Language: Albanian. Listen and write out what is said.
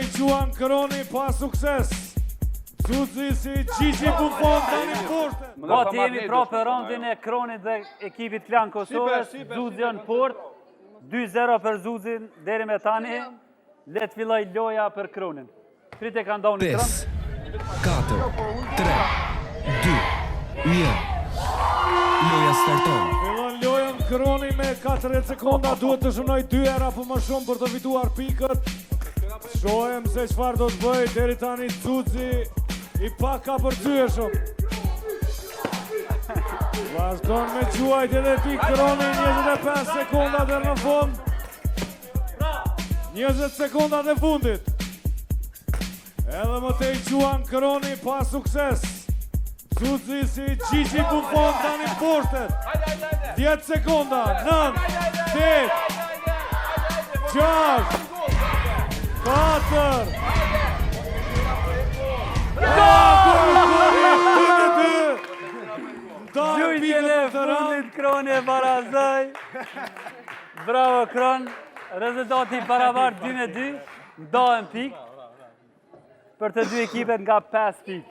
tej gjuan Kroni pa sukses. Xuxi si Gigi Buffon tani poshtë. Gati jemi pra për raundin e Kronit dhe ekipit Klan Kosovës, Xuxi në port, 2-0 për Xuxin deri me tani, le të filloj loja për Kronin. Prit e ka ndonë Kron. 5, 4, 3, 2, 1. Loja starton. Fillon lojën Kroni me 40 sekonda, duhet të shënoj 2 herë apo më shumë për të fituar pikët. Shohim se çfarë do të bëj deri tani Xuxi i pakapërcyeshëm. Vazhdon me gjuajtjet e tij Kroni, 25 sekonda deri në fund. 20 sekondat e fundit. Edhe më tej gjuan Kroni pa sukses. Xuxi si Gigi Buffon tani poshtet. 10 sekonda, 9, 8, 6, 4, 4, 2, Gjujtjen e fundit Kroni e barazoj. Bravo Kron, rezultati i barabartë 2-2, ndahen pikë për të dy ekipet nga 5 pikë.